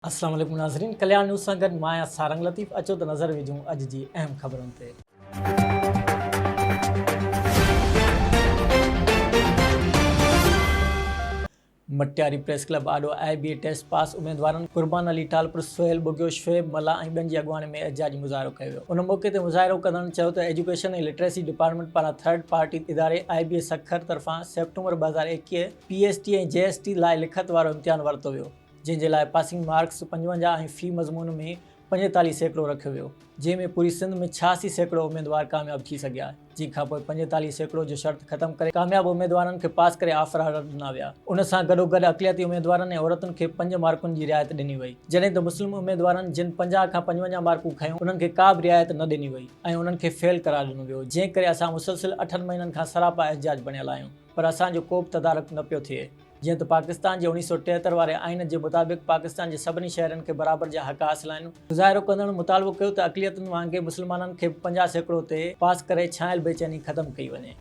السلام عليڪم ناظرين ڪلياڻ نيوز سان گڏ مان آهيان سارنگ لطيف اچو ته نظر وجهون اڄ جي اهم خبرن تي. مٽياري پريس ڪلب آڏو آء بي اي ٽيسٽ پاس اميدوارن قربان علي ٽالپر، سهيل ٻگهيو، شعيب ملاح ۽ ٻين جي اڳواڻي ۾ احتجاجي مظاهرو ڪيو ويو. ان موقعي تي مظاهرو ڪندڙن چيو ته ايجوڪيشن ۽ لٽريسي ڊپارٽمينٽ پاران ٿرڊ پارٽي اداري آء بي اي سکر طرفان September 2021 P S T ۽ G S T لاء لکت وارو امتحان ورتو ويو. جنهن جي لاء پاسنگ مارڪس 55 ۽ في مضمون ۾ 45% رکيو ويو، جنهن ۾ پوري سنڌ ۾ 86% اميدوار ڪامياب ٿي سگهيا، جنهن کانپوء 45% جو شرط ختم ڪري ڪامياب اميدوارن کي پاس ڪري آفر آرڊر ڏنا ويا. ان سان گڏوگڏ اقليتي اميدوارن ۽ عورتن کي پنج مارڪن جي رعايت ڏني وئي، جڏهن ته مسلم اميدوارن جن 50 کان 55 مارڪون کنيون انهن کي ڪا به رعايت نه ڏني وئي ۽ انهن کي فيل قرار ڏنو ويو، جنهن ڪري اسان مسلسل اٺن مهينن کان سراپا احتجاج بڻيل آهيون پر اسان جو ڪو به تدارڪ نه پيو ٿئي. جيئن ته پاڪستان جي 1973 واري آئين جي مطابق پاڪستان جي سڀني شهرين کي برابر جا حق حاصل آهن. مظاهرو ڪندڙن مطالبو ڪيو ته اقليتن وانگي مسلمانن کي به 50% تي پاس ڪري ڇانيل بيچيني ختم ڪئي وڃي.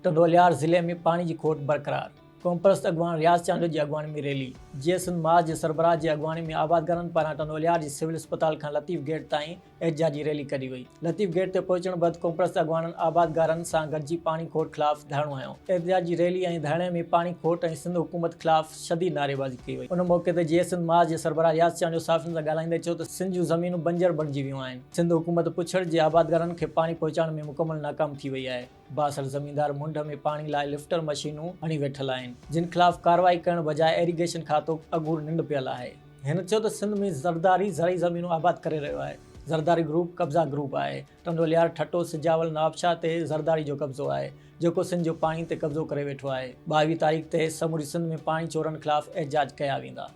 ٽنڊوالهيار ضلعي ۾ پاڻي جي کوٽ برقرار، قومپرست اڳواڻ رياض چانڊيو جي اڳواڻي ۾ ريلي، جيئي سنڌ محاذ جي سربراهه جي اڳواڻي ۾ آبادگارن پاران ٽنڊوالهيار جي سول اسپتال کان لطيف گيٽ تائين احتجاجي ريلي ڪڍي وئي. لطيف گيٽ تي پهچڻ بعد قومپرست اڳواڻن آبادگارن سان گڏجي پاڻي کوٽ خلاف ڌرڻو هنيو. احتجاجي ريلي ۽ ڌرڻي ۾ پاڻي کوٽ ۽ سنڌ حڪومت خلاف شديد نعريبازي ڪئي وئي. ان موقعي تي جيئي سنڌ محاذ جي سربراهه رياض چانڊيو صحافين سان ڳالهائيندي چيو ته سنڌ جون زمينون بنجر بڻجي ويون آهن. سنڌ حڪومت پڇڙ جي آبادگارن کي پاڻي پهچائڻ ۾ مڪمل ناڪام ٿي وئي آهي. بااثر زميندار منڍ ۾ پاڻي لاء لفٽر مشينون هڻي ويٺل آهن، جن خلاف ڪارروائي ڪرڻ بجاء ايريگيشن کاتو اگهور ننڊ پيل آهي. هن چيو ته سنڌ ۾ زرداري زرعي زمينون آباد ڪري رهيو آهي، زرداري گروپ قبضا گروپ آهي، ٽنڊوليار، ٺٽو، سجاول، نوابشاهه تي زرداري جو قبضو آهي، جيڪو سنڌ جو پاڻي تي قبضو ڪري ويٺو آهي، 22 تاريخ تي سموري سنڌ ۾ پاڻي چورن خلاف احتجاج ڪيا ويندا.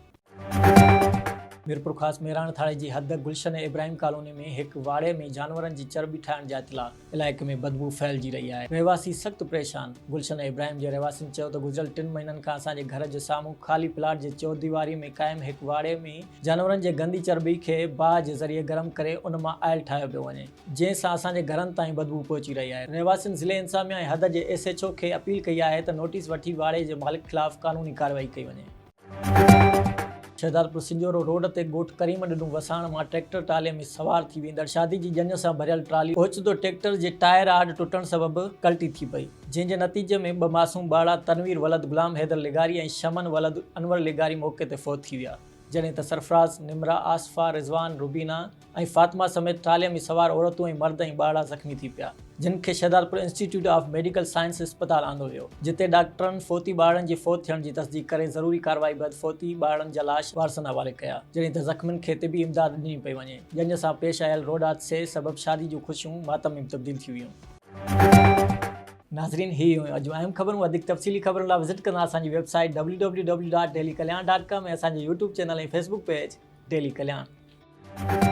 ميرپورخاص ميراڻ ٿاڻي جي حد گلشن ابراهيم ڪالوني ۾ هڪ واڙي ۾ جانورن جي چرٻي ٺاهڻ جا اطلاع، علائقي ۾ بدبوء ڦهلجي رهي آهي، رهواسي سخت پريشان، گلشن ابراهيم جي رهواسين چيو ته گذريل ٽن مهينن کان اسان جي گهر جي سامهون خالي پلاٽ جي چوديواري ۾ قائم هڪ واڙي ۾ جانورن جي گندي چرٻي کي باهه جي ذريعي گرم ڪري ان مان آئل ٺاهيو پيو وڃي جنهن سان اسان جي گهرن تائين بدبوء پهچي رهي آهي رهواسين ضلعي انتظاميا ۽ حد جي ايس ايڇ او کي اپيل ڪئي آهي ته نوٽيس وٺي واڙي جي مالڪ خلاف قانوني ڪارروائي ڪئي وڃي. شهدادپور سنجهورو روڊ تي ڳوٺ ڪريم ڏنو وساڻ مان ٽريڪٽر ٽرالي ۾ سوار ٿي ويندڙ شادي جي ڄڃ سان ڀريل ٽرالي اوچتو ٽريڪٽر جي ٽائر آڏ ٽٽڻ سبب ڪلٽي ٿي پئي جنهن جي نتيجي ۾ ٻه معصوم ٻارڙا تنوير ولد غلام حيدر لغاري ۽ شمن ولد انور لغاري موقعي تي فوت ٿي ويا جڏهن ته سرفراز، نمره، آصفه، رضوان، روبينا ۽ فاطمه سميت ٽرالي ۾ سوار عورتون ۽ مرد ۽ ٻارڙا زخمي ٿي پيا، جن کي Shahdadpur institute of medical science اسپتال آندو ويو، جتي ڊاڪٽرن فوتي ٻارڙن جي فوت ٿيڻ جي تصديق ڪري ضروري ڪارروائي بعد فوتي ٻارڙن جا لاش وارثن حوالي ڪيا، جڏهن ته زخمين کي طبي امداد ڏني پئي وڃي، ڄڃ سان پيش آيل روڊ حادثي سبب شادي جون خوشيون ماتم ۾ تبديل ٿي ويون. ناظرين هي هيون اڄ جون اهم خبرون وڌيڪ تفصيلي خبرن لاء وزٽ ڪندا اسان جي web site W W W dot daily Kalyan dot com ۽ اسان جي YouTube channel ۽ Facebook page daily Kalyan.